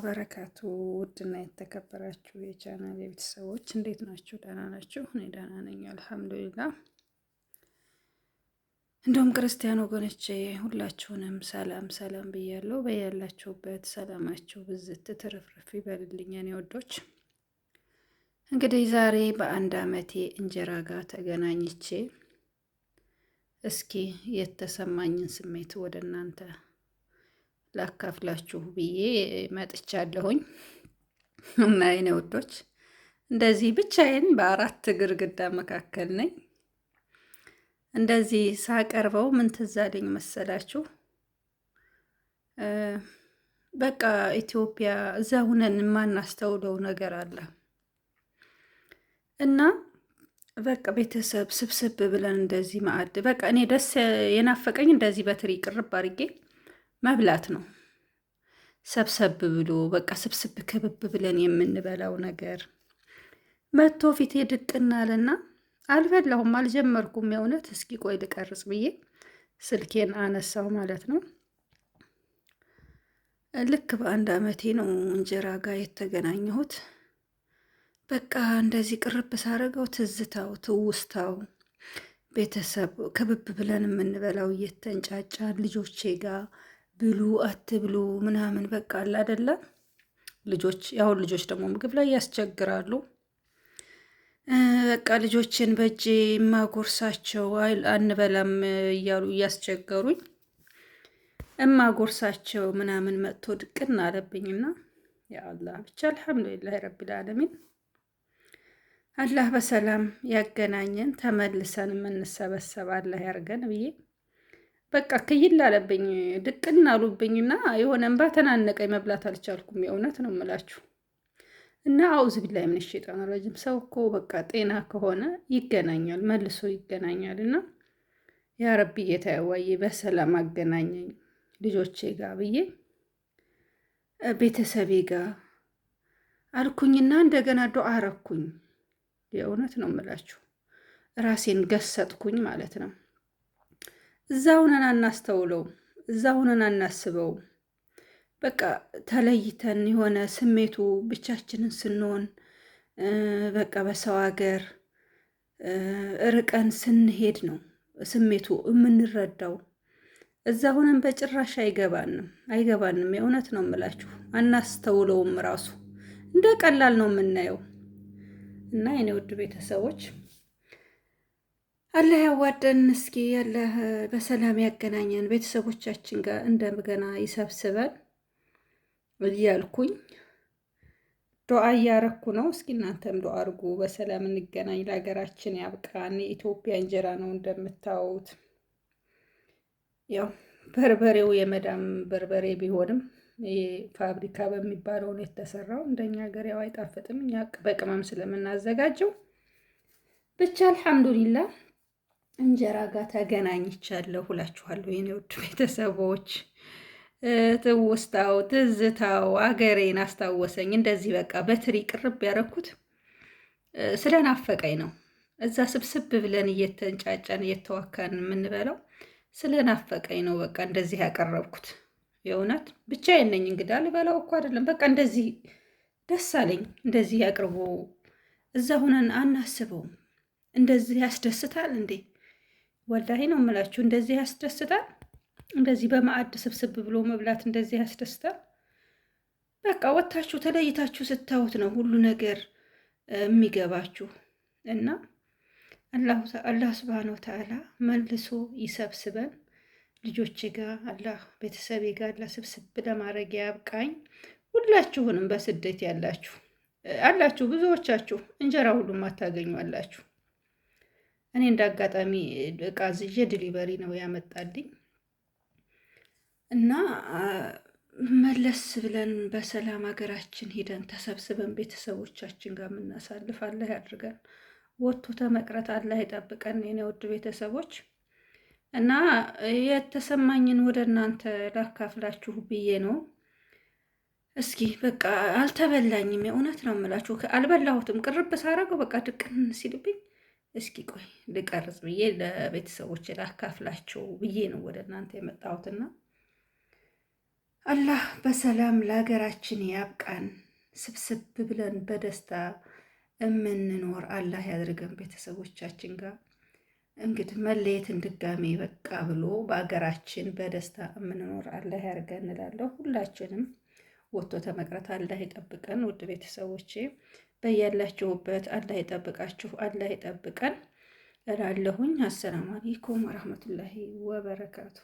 በረካቱ ውድና የተከበራችሁ የቻናል የቤተሰቦች እንዴት ናችሁ? ደህና ናችሁ? እኔ ደህና ነኝ አልሐምዱሊላህ። እንዲሁም ክርስቲያን ወገኖቼ ሁላችሁንም ሰላም ሰላም ብያለሁ። በያላችሁበት ሰላማችሁ ብዝት ትርፍርፍ ይበልልኝ የኔ ወዶች። እንግዲህ ዛሬ በአንድ አመቴ እንጀራ ጋር ተገናኝቼ እስኪ የተሰማኝን ስሜት ወደ እናንተ ላካፍላችሁ ብዬ መጥቻለሁኝ። እና የኔ ውዶች እንደዚህ ብቻዬን በአራት ግድግዳ መካከል ነኝ። እንደዚህ ሳቀርበው ምን ትዝ አለኝ መሰላችሁ? በቃ ኢትዮጵያ እዛ ሁነን የማናስተውለው ነገር አለ እና በቃ ቤተሰብ ስብስብ ብለን እንደዚህ ማዕድ በቃ እኔ ደስ የናፈቀኝ እንደዚህ በትሪ ቅርብ አድርጌ መብላት ነው። ሰብሰብ ብሎ በቃ ስብስብ ክብብ ብለን የምንበላው ነገር መጥቶ ፊቴ ድቅና አለና አልበላሁም፣ አልጀመርኩም። የእውነት እስኪ ቆይ ልቀርጽ ብዬ ስልኬን አነሳው ማለት ነው። ልክ በአንድ አመቴ ነው እንጀራ ጋር የተገናኘሁት። በቃ እንደዚህ ቅርብ ሳረገው ትዝታው ትውስታው ቤተሰብ ክብብ ብለን የምንበላው እየተንጫጫን ልጆቼ ጋር ብሉ አትብሉ ምናምን በቃ አለ አይደለ። ልጆች ያሁን ልጆች ደግሞ ምግብ ላይ ያስቸግራሉ። በቃ ልጆችን በእጄ እማጎርሳቸው አንበላም እያሉ እያስቸገሩኝ እማጎርሳቸው ምናምን መጥቶ ድቅን አለብኝና ያ አላህ ብቻ አልሐምዱሊላህ ረቢል ዓለሚን አላህ በሰላም ያገናኘን ተመልሰን የምንሰበሰብ አላህ ያርገን ብዬ በቃ ክይል አለብኝ፣ ድቅን አሉብኝና የሆነ እንባ ተናነቀኝ። መብላት አልቻልኩም። የእውነት ነው የምላችሁ። እና አውዝ ቢላሂ ምን ሸይጣን ረጅም። ሰው እኮ በቃ ጤና ከሆነ ይገናኛል፣ መልሶ ይገናኛል። እና ያ ረቢ ጌታዬ በሰላም አገናኘኝ ልጆቼ ጋር ብዬ ቤተሰቤ ጋር አልኩኝና እንደገና ዱዓ አረኩኝ። የእውነት ነው የምላችሁ ራሴን ገሰጥኩኝ ማለት ነው። እዛ ሁነን አናስተውለውም፣ እዛ ሁነን አናስበውም። በቃ ተለይተን የሆነ ስሜቱ ብቻችንን ስንሆን በቃ በሰው ሀገር ርቀን ስንሄድ ነው ስሜቱ የምንረዳው። እዛ ሁነን በጭራሽ አይገባንም አይገባንም። የእውነት ነው የምላችሁ አናስተውለውም። ራሱ እንደ ቀላል ነው የምናየው። እና የኔ ውድ ቤተሰቦች አላህ ያዋደን፣ እስኪ አላህ በሰላም ያገናኘን፣ ቤተሰቦቻችን ጋር እንደገና ይሰብስበን እያልኩኝ ዱዓ እያረኩ ነው። እስኪ እናንተም ዱዓ አድርጉ፣ በሰላም እንገናኝ፣ ለሀገራችን ያብቃን። የኢትዮጵያ እንጀራ ነው እንደምታዩት። ያው በርበሬው የመዳም በርበሬ ቢሆንም ይሄ ፋብሪካ በሚባለው ነው የተሰራው። እንደኛ ሀገር ያው አይጣፍጥም፣ እኛ በቅመም ስለምናዘጋጀው ብቻ አልሐምዱሊላህ እንጀራ ጋር ተገናኝቻለሁ እላችኋለሁ የኔ ውድ ቤተሰቦች። ትውስታው ትዝታው አገሬን አስታወሰኝ። እንደዚህ በቃ በትሪ ቅርብ ያረኩት ስለናፈቀኝ ነው። እዛ ስብስብ ብለን እየተንጫጫን እየተዋካን የምንበላው ስለናፈቀኝ ነው። በቃ እንደዚህ ያቀረብኩት የእውነት ብቻዬን ነኝ። እንግዳ ልበላው እኮ አይደለም። በቃ እንደዚህ ደስ አለኝ። እንደዚህ ያቅርቦ እዛ ሁነን አናስበውም። እንደዚህ ያስደስታል እንዴ! ወላሂ ነው የምላችሁ፣ እንደዚህ ያስደስታል። እንደዚህ በማዕድ ስብስብ ብሎ መብላት እንደዚህ ያስደስታል። በቃ ወጥታችሁ ተለይታችሁ ስታዩት ነው ሁሉ ነገር የሚገባችሁ። እና አላህ ስብሐነ ወተዓላ መልሶ ይሰብስበን ልጆቼ ጋር አላህ ቤተሰቤ ጋር አላህ ስብስብ ለማድረግ ያብቃኝ። ሁላችሁንም በስደት ያላችሁ አላችሁ፣ ብዙዎቻችሁ እንጀራ ሁሉም አታገኙ አላችሁ። እኔ እንደ አጋጣሚ እቃ ዝዤ delivery ነው ያመጣልኝ እና መለስ ብለን በሰላም ሀገራችን ሂደን ተሰብስበን ቤተሰቦቻችን ጋር የምናሳልፍ አላህ ያድርገን። ወጥቶ ተመቅረት አላህ ይጠብቀን። የኔ ውድ ቤተሰቦች እና የተሰማኝን ወደ እናንተ ላካፍላችሁ ብዬ ነው። እስኪ በቃ አልተበላኝም፣ የእውነት ነው የምላችሁ አልበላሁትም። ቅርብ ሳረገው በቃ ድቅን ሲልብኝ እስኪ ቆይ ልቀርጽ ብዬ ለቤተሰቦች ላካፍላቸው ብዬ ነው ወደ እናንተ የመጣሁትና አላህ በሰላም ለሀገራችን ያብቃን። ስብስብ ብለን በደስታ እምንኖር አላህ ያድርገን። ቤተሰቦቻችን ጋር እንግዲህ መለየትን ድጋሜ በቃ ብሎ በሀገራችን በደስታ የምንኖር አላህ ያድርገን እንላለሁ። ሁላችንም ወጥቶ ተመቅረት አላህ ይጠብቀን። ውድ ቤተሰቦቼ በያላችሁበት አላህ ይጠብቃችሁ፣ አላህ ይጠብቀን እላለሁኝ። አሰላሙ አለይኩም ወረህመቱላሂ ወበረካቱ።